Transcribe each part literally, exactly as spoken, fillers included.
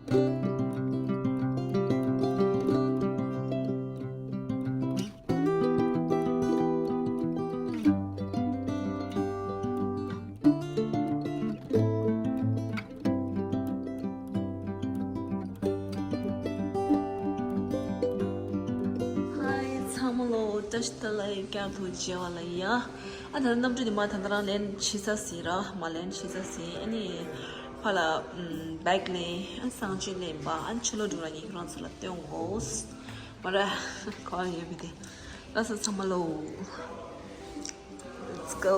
ཧའི་ཚང་མ་ལོ། བཀྲ་ཤིས་བདེ་ལེགས། བསྐྱར་དུ་མཇལ་བ་ལ་ཡ། ཨ་ད་གནམ་གྲུ་དེ་མ་ད་ལྟ་རང་ལན་ཕྱིན་ས་ཟིན་ར། མ་ལན་ཕྱིན་ས་ཟིན། ཨ་ནི་ཕ་ལ་ཨམ་བེག་ལེན། ཨ་གསང་སྤྱོད་ལེན་པ། ཨ་ནི་ཆུ་ལོག་འགྲོ་ར་ཉིན་རང་ཚོ་ལ་སྟོན་དགོས། མ་ར་ག་བ་ཡོད་མི་དེ། ལགས་སོ་ཚང་མ་ལོ། Let's go.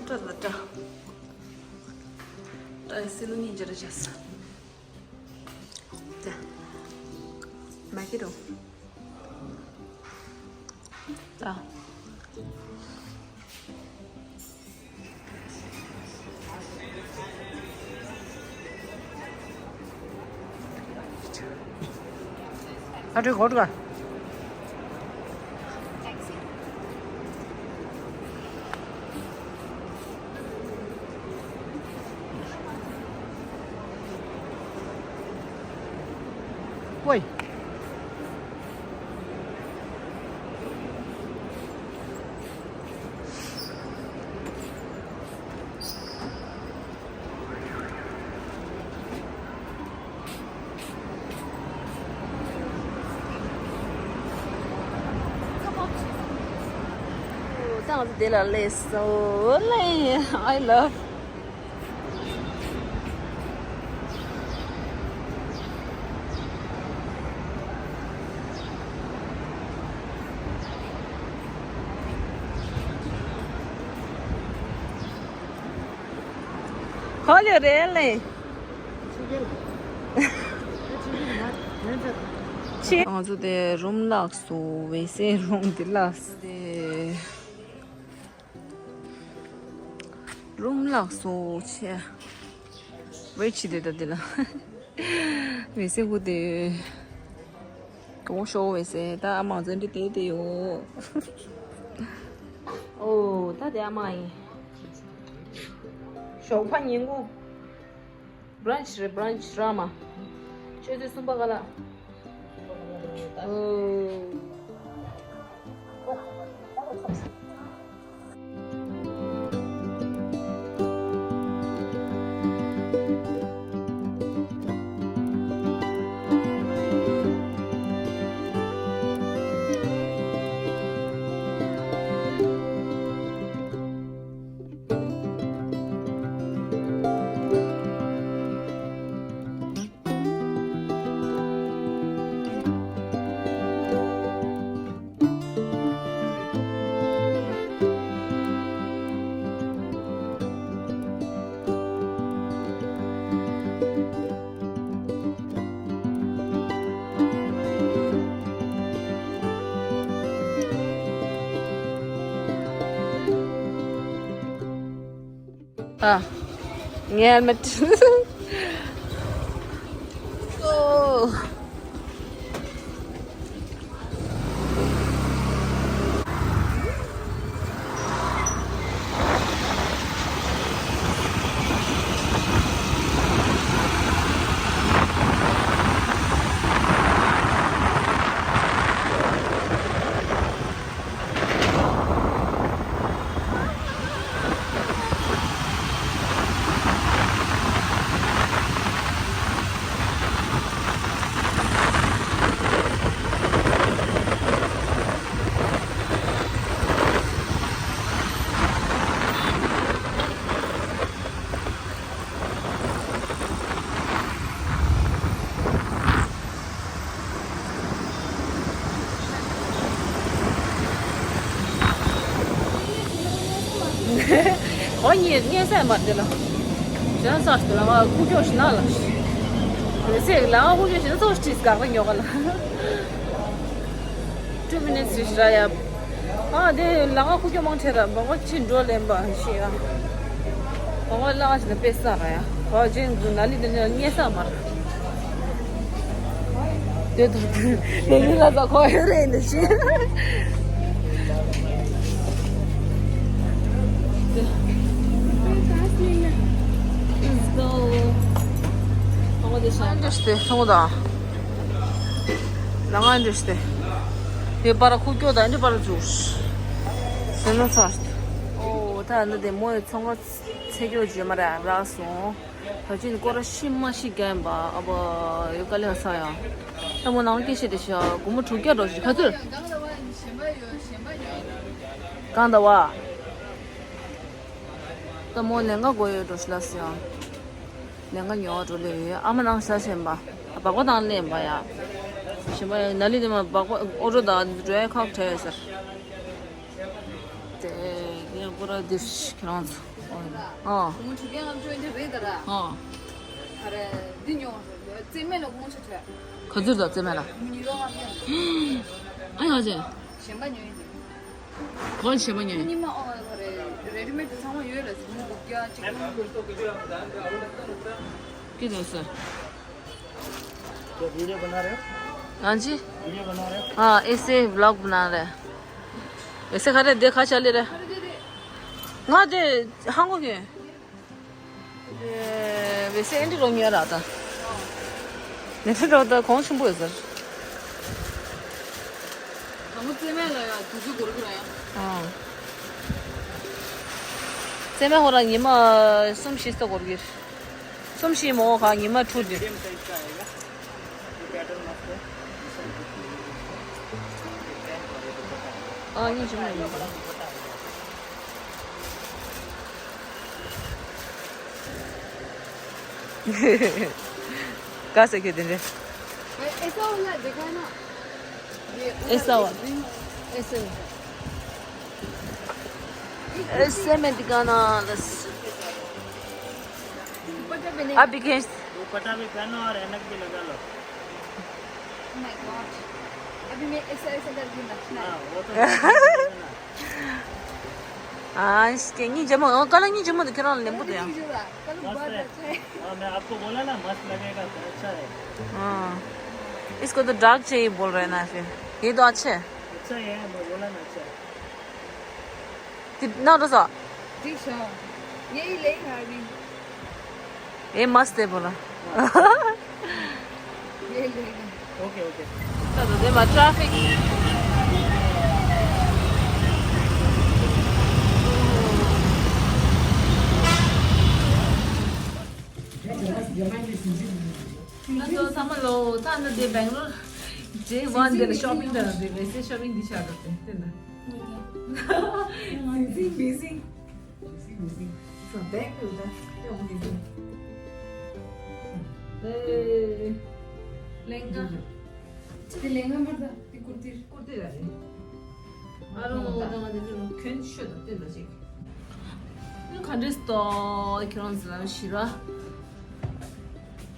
ཏྲ་ཏྲ་ཏྲ། ཏྲ་སི་ལུ་ཉིན་ཇ་ར་ཇ་ས། ཏྲ། མ་ཀི་རོ། ཏྲ། ཨ་ཁྲོད་གོ་ཁྲོད། ཝེ། ད་ང་ཚོ་དེ་ལ་སླེབས་སོང་། ལེ། I love. ཧོ་ལེ་རེད་ལེ། ཆེ། ང་ཚོ་དེ་རུམ་བརླགས་སོང་། ཝེ་སེ་རུམ་དེ་བརླགས་སོང་། དེ་རུམ་བརླགས་སོང་། ཆེ། ཝེ་ཆི་དེ་ད་དེ་ལ་ཝེ་སེ་ཧུ་དེ། གོང་ཤོག་ཝེ་སེ། ད་ཨ་མ་ཛན་དི་དེ་དེ་ཡོད། ཨོ་ད་དེ་ཨ་མ་ཡིན། ཞོགས་པ་ཉིན་གུང་། brunch་རེད། brunch་ར་མ། ཆུ་ཚོད་གསུམ་པ་ག་ལ། ཨོ། ཨ། ངའི་ཧེལ་མེ་ཊི། ཨོ། ཁོ་གཉིས་སྙན་སེང་མ་དེ་ལ། ཇན་སར་དེ་ལ་ང་ཁུག་ཀྱོག་ཞིག་ན་ལ། རེ་སེ་ལ་ང་ཁུག་ཀྱོག་ཞིག་ན་ཚོགས་ཀྱིས་དགག་པ་ཉོ་ག་ལ། Two minutes རེ་ཞིག་ར་ཡ། ཨ་དེ་ལ་ང་ཁུག་ཀྱོག་མང་ཆེ་ར་འབའ་ཁོ་ཅི་འགྲོ་ལེན་པ་ཤེས་ཡ། འབའ་ཁོ་ལ་ང་ཞིག་ན་དཔེ་ས་ར་ཡ། འབའ་ཁོ་ཅི་འགྲོ་ན་ལི་དེ་ནི་སྙན་སེང་མ་ར། དེ་དང་དེ་ལི་ལ་ཟ་ཁོ་ཡོད་རེད་ནི་ཤི། Let's go. ཨ་འདྲ་ཞིག་སྟེ་སོང་དང་། ལ་ང་འདྲ་ཞིག་སྟེ། དེ་པར་ཁུག་ཀྱོག་དང་འདྲ་པར་བཙུགས། ཟེར་ན་ཚར། ཨོ་ད་འདི་དེ་མོ་ཡི་ཚོང་ཁང་ཚེ་སྐྱོ་བརྗོད་མ་ར་རག་སོང་། ད་ཅི་ནི་སྐོར་ར་ཤི་མ་ཤི་རྒྱ་ཡིན་པ་ཨ་བ་ཡོད་དཀའ་ལས་ཁག་ས་ཡང་། ད་མོ་ནང་སྐད་བཤད་དེ་ཤ་སྒོར་མོ་དྲུག་བརྒྱ་འགྲོ་ཞིག་ག་ཚོད། གང་ཟླ་བ། ད་མོ་ལེན་ག་དགོས་ཡོད་འགྲོ་ཤི་ལ་སི་ཡང་། ལེན་ག་ཉོ་བ་འགྲོ་ལེ་ཡོད་ཨ་མ་ནང་ཤ་ཞེན་པ། སྦག་སྦག་དང་ལེན་པ་ཡ། ཞེན་པ་ཡ་ན་ལི་དེ་མ་སྦག་སྦག་ཨོ་རོ་དང་འགྲོ་ཡ་ཁག་བྲལ་ཡོད་ཟེར། དེ་ཡང་པོ་ར་དེ་ཁྱེད་རང་ཚོ། ཨོ། ཨོ། གོང་ཆུ་རྐྱང་ངམ་ཆུ་འདི་རེད་ད་ར། ཨོ། ད་རེ་འདི་ཉོ་རྩེ་མེད་ལ་གོང་ཆུ་ཐོས། ག་ཚོད་ད་རྩེ་མེད་ལ། ཉི་རོ་ལྔ་བརྒྱ། ཨ་ཡ་ཅེ། གཞན་པ་ཉོ་ཡིན་དེ། གོང་ཆེན་པོ་ཉོས། ཉི་མ་ཨོ་ད་རེ་རེ་ཌི་མེད་དུ་ཚང་མ་ཡོད་རེད་ཟེར་མོ་གོ་རྒྱ་གཅིག་པུ། ཀི་དོ་སི། क्या वीडियो बना रहे हो? हाँ जी। वीडियो बना रहे हो? हाँ, ऐसे व्लॉग बना रहे हैं। ऐसे खा रहे, देखा चले रहे। वहाँ दे, हाँ को क्या? ཨེ། བེ་སེ་ཨེ་འདྲ་རོ་ཉོས་ར་ད། ནེ་ཚེ་འགྲོ་ད་གོང་ཆེན་པོ་ཡོད་ཟེར། དང་པོ་རྩེ་མེད་ལ་ཡ་དུས་ཚོད་འགོར་གི་ར་ཡ། ཨང་། རྩེ་མེད་ཧོ་ར་ཉི་མ་གསུམ་བཞི་ཙམ་འགོར་གི་རེད། གསུམ་བཞི་མོ་ག་ཉི་མ་དྲུག་དེ། ཨ་ཡིན་ཅི་མ་ཡིན། ག་ཟེར་གི་དེ་འདྲ། ऐसा वाला देखा है ना? ये ऐसा वाला। ऐसे में। ऐसे में दिखाना बस। दुपट्टा पहने। आप भी खींच। दुपट्टा भी पहनो और ऐनक भी लगा लो। Oh my God। अभी मैं ऐसा, ऐसा करके नाचना है। हाँ, वो तो नाचना है ना। ཨ་ཤི་ཀེ་ཉིན་རྗེ་མོ། ཨོ་ཀ་ལ་ཉིན་རྗེ་མོ་དེ་ཁྱེད་རང་ལ་ལེན་པོ་དེ་ཡང་། कल बहुत अच्छा है। हाँ, मैं आपको बोला ना, मस्त लगेगा, तो अच्छा है। हाँ। इसको तो डार्क चाहिए बोल रहे हैं ना फिर। ये तो अच्छा है। अच्छा ही है, मैं बोला ना, अच्छा है। कितना रोज़ा? जी, अच्छा। यही लेगा अभी। ये मस्त है बोला। ये लेगा। Okay, okay. चलो, दे बार ट्रैफिक। ང་ཚོ་ཚང་མ་ལོ་ད་ནི་དེ་སྦེང་ལོར་ཇེ་ཝན་དེ་ལ་ཤོ་པིང་དང་དེ་བེ་སེ་ཤོ་པིང་འདི་ཆགས་འགྲོ་དེ་དེ་ན། Amazing, amazing. Amazing, amazing. It's a bag with that. Amazing. ལེ། ལེང་ག་དེ་ལེང་ག་མར་ད་དེ་ཀུར་ཏི། ཀུར་ཏི་ར་རེད། ཨ་རོ་ད་ང་དེ་ལོ་གྱོན་ཤོད་དང་སྟོན་ད་ཅིག་ག་འདྲས་སྟོ་ཁྱེད་རང་ཚོ་ལ་ཞི་ར།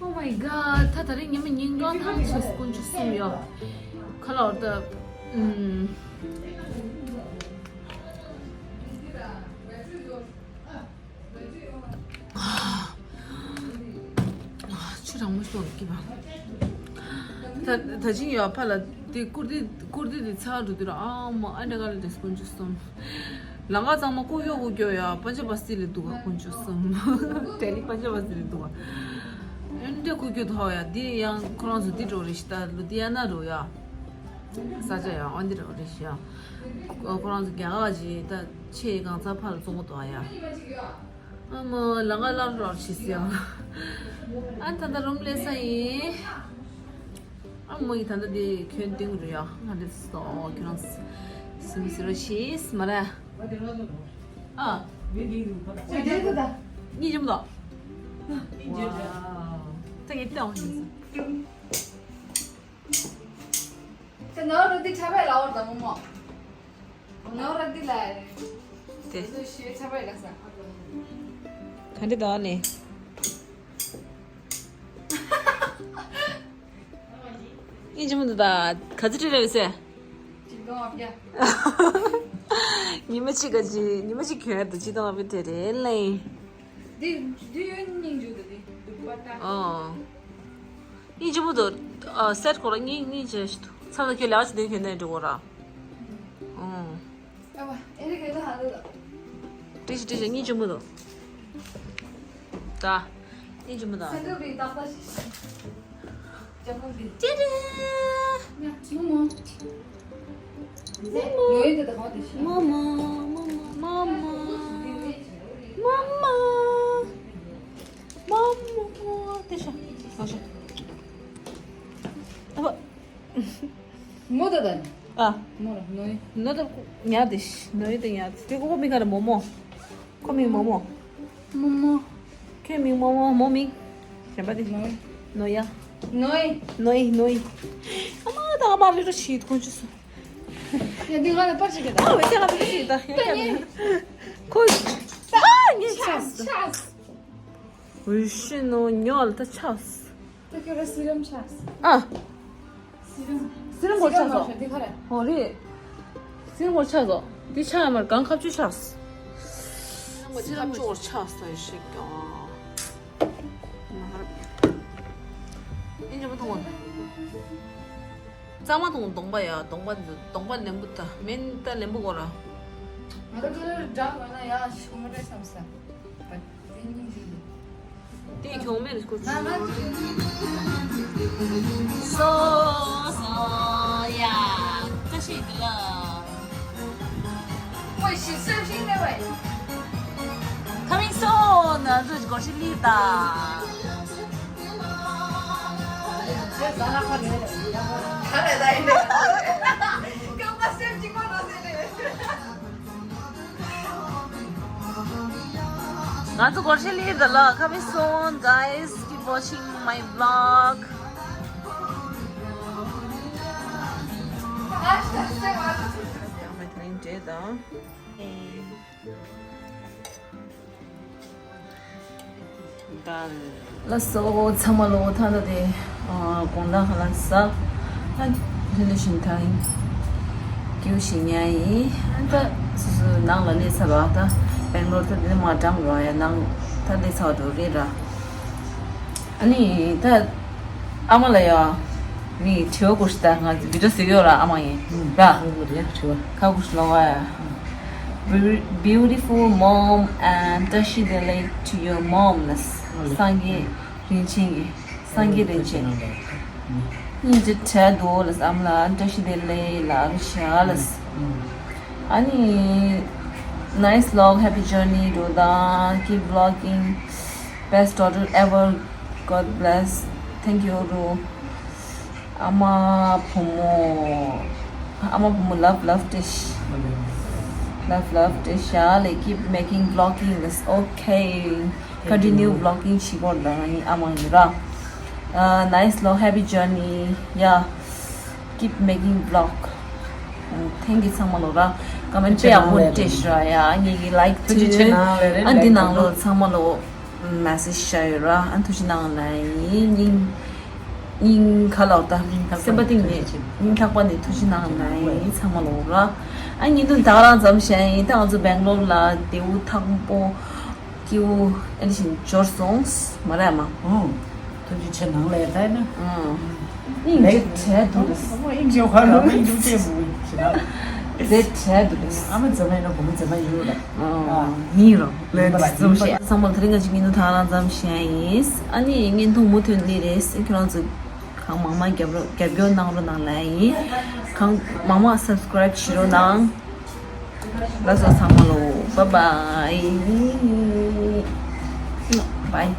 Oh my god. ད་ད་རེས་ཉི་མ་ཉིན་གང་ཐང་ཆད་དཀོན་མཆོག་གསུམ་ཡོད། ཁ་ལ་འོར་ད། ཨུམ། ཆུ་གྲང་མོ་ཞིག་འཐུང་གི་པ། ད་ད་ཅིང་ཡོད་ཕ་ལ་དེ་ཀུར་ཏི་ཀུར་ཏི་དེ་ཚ་འགྲོ་དུས་ར་ཨ་མ་ཨ་འདྲ་ག་ལ་དེ་དཀོན་མཆོག་གསུམ། ལང་ཀ་གཙང་མ་ཀུ་ཀྱོ་ཀུ་ཀྱོ་ཡ་པན་ཇ་བ་སི་ལ་འདུག་ག་དཀོན་མཆོག་གསུམ། ཏེ་ལི་པན་ཇ་བ་སི་ལ་འདུག་ག་ཨ་འདྲ་ཀུ་ཀྱོ་ཐོག་ཡ་དེ་ཡང་ཁོ་རང་ཚོ་དེ་འགྲོ་རེ་ཞིག་ད་ལུ་དི་ཡ་ན་འགྲོ་ཡ། ས་ཆ་ཡང་ཨ་འདི་འགྲོ་རེ་ཞིག་ཡ། ཁོ་རང་ཚོ་རྒྱ་གར་གྱི་ད་ཆེས་གང་ཚ་ཕ་ལ་བཙོང་གོ་དོ་ཡ། ཨ་མ་ལང་ཀ་སླར་སླར་བྱེད་སྲིད་ཨང་། ཨ་ད་ལྟ་རུམ་ལས་ས་ཡིན། ཨ་མོ་ཡིས་ད་ལྟ་དེ་ཁྱོད་སྟོན་གི་རེད་ཡ། ང་འདི་སོ་ཁྱོད་རང་སིམ་སི་རོ་ཤིས་མ་རེད། ཨ། གཉིས་འཇམ་དང་། ད་ངས་བལྟས་འོང་ཞིག་ད་ནོར་འདི་ཆ་བས་ལའོར་དང་མོ་མོ། ནོར་འདི་ལ། དེ། ཤེས་ཆ་བས་ལ་ས། ག་འདྲི་དང་ནི། ཨིན་ཅི་མོ་འདུག་ད་ག་ཚོད་སྤྲད་རེད་ཟེར། ཉི་མ་གཅིག་ག་ཅི་ཉི་མ་གཅིག་གྱོན་ཡ་ད་ཅི་དང་བི་དེ་རེད་ལེ། འདི་འདི་ཡོད་སྙིང་རྗེ་འདུག་འདི་འདུག་པ་ད། ཨོ། ཨིན་ཅི་མོ་འདུག་ཨ་སེར་ཁོ་ར་གཉིས་གཉིས་བྱས་ཤི་འདུག་ཚ་ལ་ཁྱོད་ལས་ཀ་བྱེད་དུས་གྱོན་ནས་འགྲོ་གོ་ར། ཨོ། ཨ་བ་ཨེ་རི་གེ་ད་ཧ་ལོ་ད། ཏྲི་ཤི་ཏྲི་ཤི་གཉིས་ཅི་མོ་འདུག་ད། ཡིན་གཅིག་མོ་དང་། སེ་འབྲུ་རིགས་ཏག་ཏག་ཞིག་ཅ་ཧྥུ་འདི། ཅི་རེད། མོ་མོ། མོ་མོ། མོ་མོ། མོ་མོ། མོ་མོ། མོ་མོ། དེ་ཤ། ཨ་ཤ། ཨ་བ། མོ་ད་ད། ཨ། མོ་ར་ནོའི། ནོ་ད་ཉ་དེ་ཤ། ནོའི་དེ་ཉ་དེ། དེ་ཀོ་ཀོ་མི་ཁ་ར་མོ་མོ། ཁོ་མིང་མོ་མོ། མོ་མོ། ཁྱོད་མིང་མོ་མོ། མོ་མིང་གཞན་པ་དེ། ནོའི། ནོ་ཡ། ནོའི། ནོའི་ནོའི། ཨ་མ་ད་ཨ་མ་རི་རོ་ཤི་ཁོང་ཆུ་སོ། ཡ་འདི་ང་ལ་པར་ཞིག་གི་ད། ཨ་བས་ཀྱང་ང་རི་རོ་ཤི་ད་ཡ་ཀྱང་མིན། ཁོ། ཨ་ངས་ཆགས། ཆགས། འུ་ཤི་ནོ་ཉོ་ལ་ད་ཆགས། ད་ཁྱོད་ར་སི་རམ་ཆགས། ཨ། སི་རམ་སི་རམ་གོར་ཆགས་སོ། འདི་ག་རེ། ཧོ་རེད། སི་རམ་གོར་ཆགས་སོ། འདི་ཆགས་ཡ་མར་གང་ཁ་བཅུ་ཆགས། སི་རམ་གོར་ཆགས་སོ་ཡ་ཤི་ཀྱང་། ཨིན་ཇི་མ་ཐོང་། གཙང་མ་དང་གདོང་པ་ཡ། གདོང་པ་འདི་གདོང་པ་ལེན་པོ་ད་མེན་ད་ལེན་པོ་གོ་ར། ང་ད་ཁྱོད་ར་འདྲ་གོ་ན་ཡ་ཤི་གོ་མ་འདྲ་བསམ་ས། དེ་གྱོང་མེད་ཁོ། སོ་སོ་ཡ། བཀྲ་ཤིས་བདེ་ལེགས། ཁོ་ཞིག་སོ་ཞིག་ནས་བས། Coming soon. ང་ཚོ་སྒོར་ཤི་ལི་ད། ཁ་ལས་ད་ཡིན་ནས། རྐང་པ་སེམས་གཅིག་པ་ལོ་ཟེར་ནས། ང་ཚོ་སྒོར་ཤི་ལི་ད་ལ། Coming soon, guys. Keep watching my vlog. ལགས་སོ། ཚང་མ་ལོ་ཐ་ད་དེ་དགོང་དག་ཧ་ལམ་ས་ད་དེ་ལས་ཤིན་ཐང་ཀེའུ་ཞིག་ཉལ་ཡིན། ད་སོ་སོ་ནང་ལ་སླེབས་ཚར་བ། ད་སྦེང་ལོར་ད་དེ་མ་འགྲམ་ར་ཡ་ནང་ད་སླེབས་ཚར་བ་འགྲོ་རེད་ར། ཨ་ནི་ད་ཨ་མ་ལ་ཡ་ནི་དྲི་བ་ཀོ་ཤི་ད་ང་བི་ཌི་ཡོ་ཟེར་གི་ཡོད་ར། ཨ་མ་ཡིན་ར། ཁ་ཀོ་ཤི་ལོ་བ་ཡ། Beautiful mom and བཀྲ་ཤིས་བདེ་ལེགས་to your mom. སངས་རྒྱས་རིན་ཆེན་གྱི། སངས་རྒྱས་རིན་ཆེན། སྙིང་རྗེ་བྲལ་འདུག་ལགས། ཨ་མ་ལགས་བཀྲ་ཤིས་བདེ་ལེགས་ལགས་ཤག་ལགས། ཨ་ནི་nice vlog, happy journey འགྲོ་དང་། Keep vlogging. Best daughter ever. God bless. Thank you རུ། ཨ་མ་བུ་མོ། ཨ་མ་བུ་མོ་love love བཀྲ་ཤིས། Love love བཀྲ་ཤིས་ལགས། Keep making vlogging. That's okay. Continue vlogging བྱེད་དགོས་རེད་ད། ཨ་མ་ཡིན་ར། Nice vlog, happy journey. Yeah, keep making vlog. Thank you ཚང་མ་ལོ་ར། ཀོ་མེན་ཊི་དཔེ་ཡག་པོ་བཀྲ་ཤིས་ར་ཡ། ངེད་ཀྱི་like ཐུགས་རྗེ་ཆེ་གནང་ལེ་རེད། ཨ་འདི་ནང་ལོ་ཚང་མ་ལོ་message བྱ་ཡོད་ར། ཨ་ཐུགས་རྗེ་གནང་ལེ་ཡིན། སྙིང་སྙིང་ཁ་ལོག་ད་སེམས་པ་གཏིང་ནས་སྙིང་ཐག་པ་ནས་ཐུགས་རྗེ་གནང་ལེ་ཡིན་ཚང་མ་ལོ་ར། ཨ་ཉིན་དུ་ད་ག་རང་ཙམ་བཤད་ཡིན། ད་ང་ཚོ་སྦེང་ལོར་ལ་དེའུ་ཐང་པོ་སྐྱིའུ་ཨེ་ནི་བཞིན་འབྱོར་སོང་མ་རེད་མ། ཨང་། ཐུགས་རྗེ་ཆེ་གནང་ལེ་ད་ཡིན་ན། ཨང་། སྙིང་རྗེ་བྲལ་འདུག་ལགས། ཨ་མ་སྙིང་རྗེ་ཁ་ར་མ་སྙིང་རྗེ་མོ་ཞེ་ན། རྗེ་བྲལ་འདུག་ལགས། ཨ་མ་མཛེས་མ་ཡིན་ན་བུ་མོ་མཛེས་མ་ཡིན་རོགས། ཨང་། ཡིན་རོགས། ལས་འདི་ཙམ་བཤད། ཚང་མ་ལ་དེ་རིང་ང་ཅིག་ཉིན་དུ་ད་ག་རང་ཙམ་བཤད་ཡིན། ཨ་ནི་བརྙན་ཐུང་མུ་མཐུད་སླེབས་རེད། ཁྱོད་རང་ཚོ་གང་མང་མང་རྒྱབ་རོགས་རྒྱབ་སྐྱོར་གནང་རོགས་གནང་ལེ་ཡིན། གང་མང་མང་subscribe བྱེད་རོགས་གནང་། ལགས་སོ་ཚང་མ་ལོ། Bye bye. Bye.